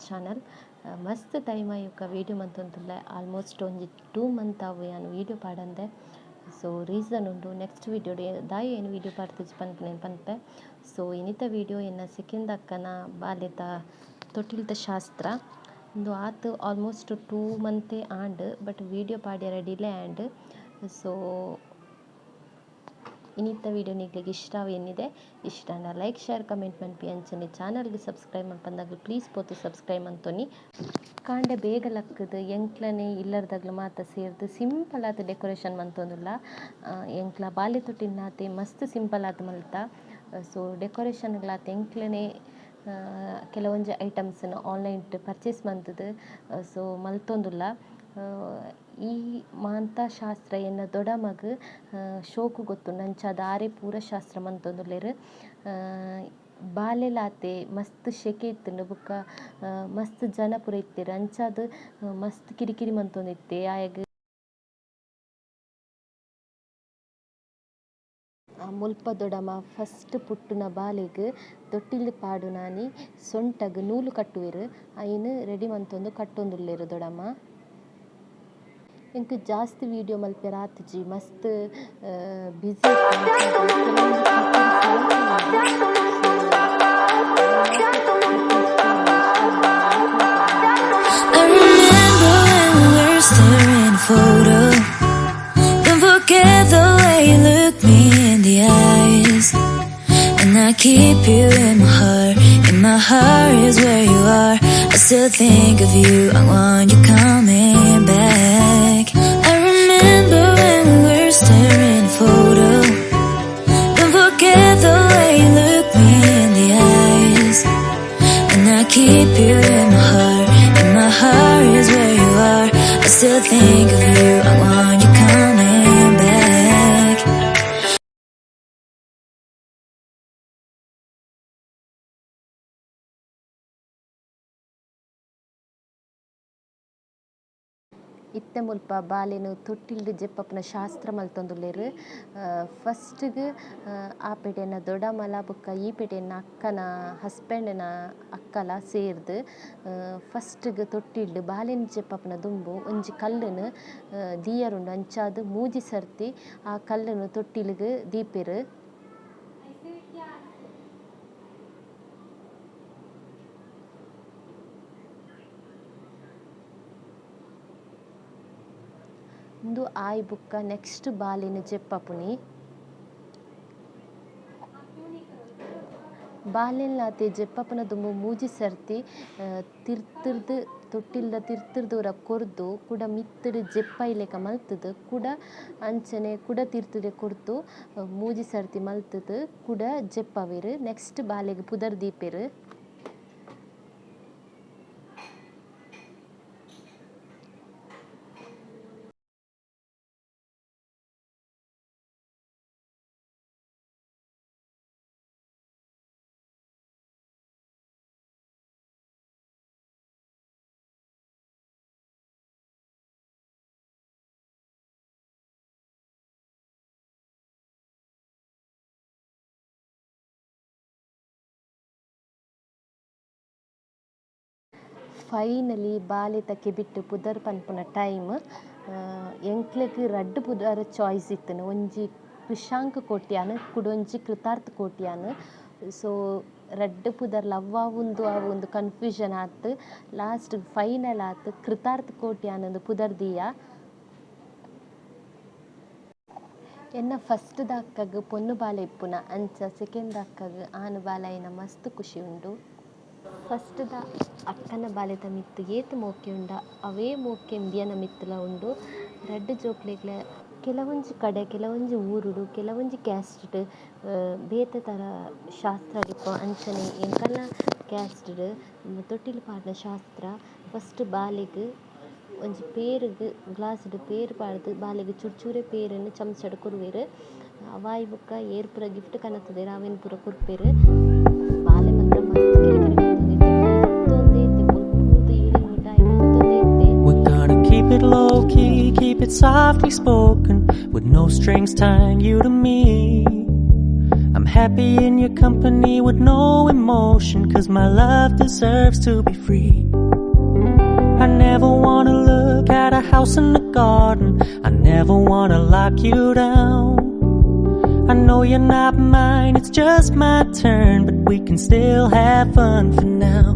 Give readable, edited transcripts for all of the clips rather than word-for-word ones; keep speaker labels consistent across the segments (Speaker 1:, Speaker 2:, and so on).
Speaker 1: Channel. ಮಸ್ತ್ time ಆಯುಕ video ಮಂತೊಂದುಲ್ಲೆ, almost ಒಂಜಿ 2 ಮಂತ್ ಅವು ಯಾನ್ ವೀಡಿಯೋ ಪಾಡಂದೆ. ಸೊ ರೀಸನ್ ಉಂಡು, ನೆಕ್ಸ್ಟ್ ವೀಡಿಯೋ ದಾಯ ಏನು ವೀಡಿಯೋ ಪಾಡ್ತಿಜಿ ಪನ್ಪುನೇನು ಪನ್ಪೆ. ಸೊ ಇನಿತ ವೀಡಿಯೋ ಎನ್ನ ಸೆಕೆಂಡ್ ಅಕ್ಕನ ಬಾಲೆದ ತೊಟಿಲ್ದ ಶಾಸ್ತ್ರ. ಉಂದು ಆತ್ ಆಲ್ಮೋಸ್ಟ್ 2 ಮಂತೇ and, but video ಪಾಡ್ಯರ ಡಿಲೇ and. So ಇನ್ನಿತ್ತ video ನಿಗ್ಲಿಗೆ ಇಷ್ಟ ಏನಿದೆ ಇಷ್ಟ ಲೈಕ್ ಶೇರ್ ಕಮೆಂಟ್ ಮನ್ಪಿ, ಅಂಚನೆ ಚಾನಲ್ಗೆ ಸಬ್ಸ್ಕ್ರೈಬ್ ಮನ್ಪಂದಾಗ ಪ್ಲೀಸ್ ಪೋತು ಸಬ್ಸ್ಕ್ರೈಬ್ ಮಂತೊನಿ. ಕಾಂಡೆ ಬೇಗ ಲಕ್ಕದು ಎಂಕ್ಲನೆ ಇಲ್ಲರ್ದಾಗ್ಲು ಮಾತ ಸೇರ್ದು ಸಿಂಪಲ್ ಆತ್ ಡೆಕೋರೇಷನ್ ಮಂತೊಂದುಲ್ಲ. ಎಂಕ್ಲ ಬಾಲೆ ತೊಟ್ಟಿನಾತೆ ಮಸ್ತ್ ಸಿಂಪಲ್ ಆತ್ ಮಲ್ತ. ಸೊ ಡೆಕೋರೇಷನ್ಗ್ಲಾತ್ ಎಂಕ್ಲನೆ ಕೆಲವೊಂಜಿ ಐಟಮ್ಸ್ನ ಆನ್ಲೈನ್ ಪರ್ಚೇಸ್ ಮಂತುದು ಸೊ ಮಲ್ತೊಂದುಲ್ಲ. ಈ ಮಾಂತ ಶಾಸ್ತ್ರ ಎನ್ನ ದೊಡಮಗ್ ಶೋಕು ಗೊತ್ತುಂಡು, ಅಂಚಾದ್ ಆರೆ ಪೂರ ಶಾಸ್ತ್ರ ಮಂತೊಂದುಲ್ಲೆರ್. ಬಾಲೆಲಾತೆ ಮಸ್ತ್ ಶೆಕೆ ಇತ್ತುಂಡು, ಬೊಕ್ಕ ಮಸ್ತ್ ಜನ ಪೂರ ಇತ್ತೆರ್, ಅಂಚಾದ್ ಮಸ್ತ್ ಕಿರಿಕಿರಿ ಮಂತೊಂದಿತ್ತೆ ಆಯಗ್. ಮುಲ್ಪ ದೊಡಮ ಫಸ್ಟ್ ಪುಟ್ಟುನ ಬಾಲೆಗ್ ತೊಟ್ಟಿಲ್ ಪಾಡುನಾನಿ ಸೊಂಟಗ್ ನೂಲು ಕಟ್ಟುವೆರ್, ಐನ್ ರೆಡಿ ಮಂತೊಂದು ಕಟ್ಟೊಂದುಲ್ಲೆರ್ ದೊಡಮ. ಎಂಕ್ ಜಾಸ್ತಿ ವೀಡಿಯೋ ಮಲ್ಪೆರ ಆತುಜಿ, ಮಸ್ತ್ ಬಿಸಿ.
Speaker 2: I remember when we were staring at a photo. Don't forget the way you look me in the eyes. And I keep you in my heart. In my heart is where you are. I still think of you. I want you coming back. I remember when we were staring at a photo. Don't forget the way you look me in the eyes. And I keep you in my heart. In my heart is where you are. I still think of you. I want you coming back.
Speaker 1: ಇತ್ತೆ ಮುಲ್ಪ ಬಾಲೆನು ತೊಟ್ಟಿಲ್ಡ್ ಜೆಪ್ಪಪ್ಪನ ಶಾಸ್ತ್ರ ಮಲ್ತೊಂದುಲ್ಲೆರ್. ಫಸ್ಟ್ಗ್ ಆ ಪೇಟೆನ ದೊಡಮಲ ಬೊಕ್ಕ ಈ ಪೇಟೆನ ಅಕ್ಕನ ಹಸ್ಬೆಂಡ್ನ ಅಕ್ಕಲ ಸೇರ್ದ್ ಫಸ್ಟ್ಗ್ ತೊಟ್ಟಿಲ್ಡ್ ಬಾಲೆನ್ ಜೆಪ್ಪಪ್ಪನ ದುಂಬು ಒಂಜಿ ಕಲ್ಲುನು ದೀಯರುಂಡು, ಅಂಚಾದ್ ಮೂಜಿ ಸರ್ತಿ ಆ ಕಲ್ಲುನು ತೊಟ್ಟಿಲ್ಗ್ ದೀಪೆರ್. ಉಂದು ಆಯಿ ಬುಕ್ಕ ನೆಕ್ಸ್ಟ್ ಬಾಲೆನ್ ಜೆಪ್ಪಪುನಿ. ಬಾಲೆನ್ ಜೆಪ್ಪಪುನ ದುಂಬು ಮೂಜಿ ಸರ್ತಿ ತಿರ್ತುರ್ದು ತೊಟ್ಟಿಲ್ದ ತಿರ್ತುರ್ದು ಊರ ಕೊರ್ದು ಕುಡ ಮಿತ್ತುಡು ಜೆಪ್ಪೈಲೆಕ ಮಲ್ತುದು ಕುಡ ಅಂಚನೆ ಕುಡ ತಿರ್ತುಡೆ ಕೊರ್ದು ಮೂಜಿ ಸರ್ತಿ ಮಲ್ತುದು ಕುಡ ಜೆಪ್ಪವೆರ್. ನೆಕ್ಸ್ಟ್ ಬಾಲೆಗ್ ಪುದರ್ ದೀಪೆರ್. ಫೈನಲಿ ಬಾಲೆತ ಕೆಬಿಟ್ ಪುದರ್ ಪನ್ಪುನ ಟೈಮ್. ಎಂಕ್ಲೆಗ್ ರಡ್ಡ್ ಪುದರ್ ಚಾಯ್ಸ್ ಇತ್ತುಂಡು, ಒಂಜಿ ಕೃಶಾಂಕ್ ಕೋಟ್ಯಾನ್ ಕುಡೊಂಜಿ ಕೃತಾರ್ಥ ಕೋಟ್ಯಾನ್. ಸೊ ರಡ್ಡ್ ಪುದರ್ ಲವ್ ಆವುಂದು ಆವುಂದು ಕನ್ಫ್ಯೂಷನ್ ಆತ್ ಲಾಸ್ಟ್ ಫೈನಲ್ ಆತ್ ಕೃತಾರ್ಥ ಕೋಟ್ಯಾನ್ ಅಂದ್ ಪುದರ್ ದೀಯ. ಎನ್ನ ಫಸ್ಟ್ ದ ಅಕ್ಕಗ್ ಪೊನ್ನು ಬಾಲೆ ಇಪ್ಪುನ, ಅಂಚ ಸೆಕೆಂಡ್ ದ ಅಕ್ಕಗ್ ಆನ್ ಬಾಲೆ ಮಸ್ತ್ ಖುಷಿ ಉಂಡು. ಫಸ್ಟ್ ದ ಅಕ್ಕನ ಬಾಲೆದ ಮಿತ್ತ್ ಏತ್ ಮೋಕೆ ಉಂಡ ಅವೇ ಮೋಕೆ ಇಂಬಿಯನ ಮಿತ್ತುಲ ಉಂಡು. ರಡ್ಡ್ ಜೋಕ್ಲೆಗ್ಲ ಕೆಲವೊಂಜಿ ಕಡೆ ಕೆಲವೊಂಜಿ ಊರುಡು ಕೆಲವೊಂಜಿ ಕ್ಯಾಸ್ಟ್ ಬೇತೆ ತರ ಶಾಸ್ತ್ರ ಇಪ್ಪು, ಅಂಚನೆ ಎಂಕಲ್ನ ಕ್ಯಾಸ್ಟ್ ತೊಟ್ಟಿಲ್ ಪಾಡ್ನ ಶಾಸ್ತ್ರ ಫಸ್ಟ್ ಬಾಲೆಗ್ ಒಂಜಿ ಪೇರುಗ್ ಗ್ಲಾಸ್ ಡ್ ಪೇರ್ ಪಾಡ್ದ್ ಬಾಲೆಗ್ ಚೂರು ಚೂರೆ ಪೇರುನ್ ಚಮಚಡ್ ಕೊರುವೆರ್. ಅವಾಯಿ ಬೊಕ್ಕ ಏರ್ ಪೂರ ಗಿಫ್ಟ್ ಕನತುದೆರ್ ಅವೆನ್ ಪೂರ ಕೊರ್ಪೆರ್. ಬಾಲೆ ಮಾತ್ರ ಮಸ್ತ್ ಕಿರಿಕಿರಿ ಮಂತೊಂದಿತ್ತೆ, ಬುಲ್ತೊಂದೇ ಇತ್ತೆ, ಬುಲ್ಪುರ್ದು ಈವ್ನಿಂಗ್ ಮುಟ ಆಯೆ ಬುಲ್ತೊಂದೇ ಇತ್ತೆ.
Speaker 3: We're gonna keep it low key, keep it softly spoken, with no strings tying you to me. I'm Happy in your company with no emotion, 'cause my love deserves to be free. I never wanna look at a house in the garden. I never wanna lock you down. I know you're not mine, it's just my turn, but we can still have fun for now.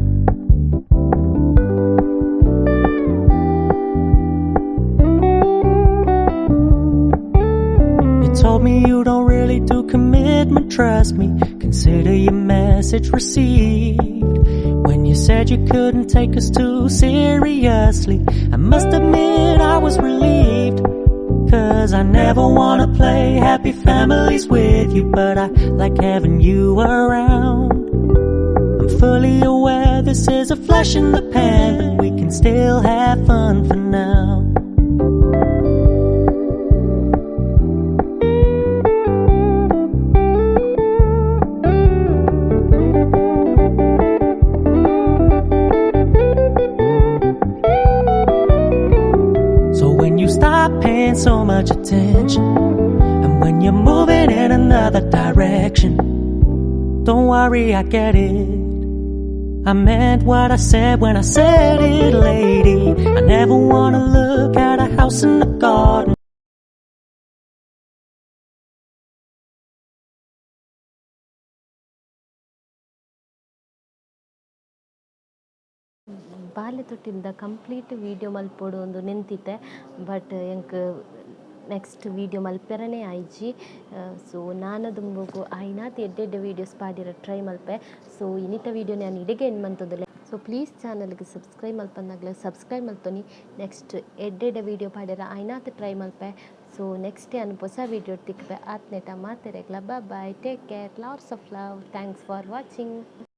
Speaker 3: You told me you don't really do commitment, trust me. Consider your message received. When you said you couldn't take us too seriously, I must admit I was relieved. 'Cause I never wanna play happy families with you, but I like having you around. I'm fully aware this is a flash in the pan, but we can still have fun for now. So when you stop paying so much attention, and when you're moving in another direction, don't worry, I get it. I meant what I said when I said it, lady. I never wanna look at a house in the garden.
Speaker 1: ಬಾಲೆ ತೊಟ್ಟಿಲ್ದ complete video ಮಲ್ಪೊಡು ಉಂದು ನೆಂತಿತ್ತೆ, but ಎಂಕ್ next video ಮಲ್ಪೆರನೇ ಆಯ್ಜಿ. ಸೊ ನಾನ ದುಂಬುಗು ಆಯಿನಾತ್ ಎಡ್ಡೆ ಎಡ್ಡೆ videos ಪಾಡಿರ try ಮಲ್ಪೆ. ಸೊ ಇನಿತ ವೀಡಿಯೋ ನಾನು ಇಡೆಗೆ ಎಂಡ್ ಮಂತೊಂದುಲ್ಲೆ. ಸೊ ಪ್ಲೀಸ್ ಚಾನಲ್ಗೆ ಸಬ್ಸ್ಕ್ರೈಬ್ ಮಲ್ಪಂದಾಗ್ಲೆ ಸಬ್ಸ್ಕ್ರೈಬ್ ಮಲ್ತೊನಿ. ನೆಕ್ಸ್ಟ್ ಎಡ್ಡೆ ಎಡ್ಡೆ ವೀಡಿಯೋ ಪಾಡಿರ ಆಯಿನಾತ್ ಟ್ರೈ ಮಲ್ಪೆ. ಸೊ ನೆಕ್ಸ್ಟ್ ಯಾನ್ ಪೊಸ video ತಿಕ್ಕುವೆ. ಆತ್ನೇಟ ಮಾತೆರೆಗ್ಲ bye, take care, lots of love, thanks for watching.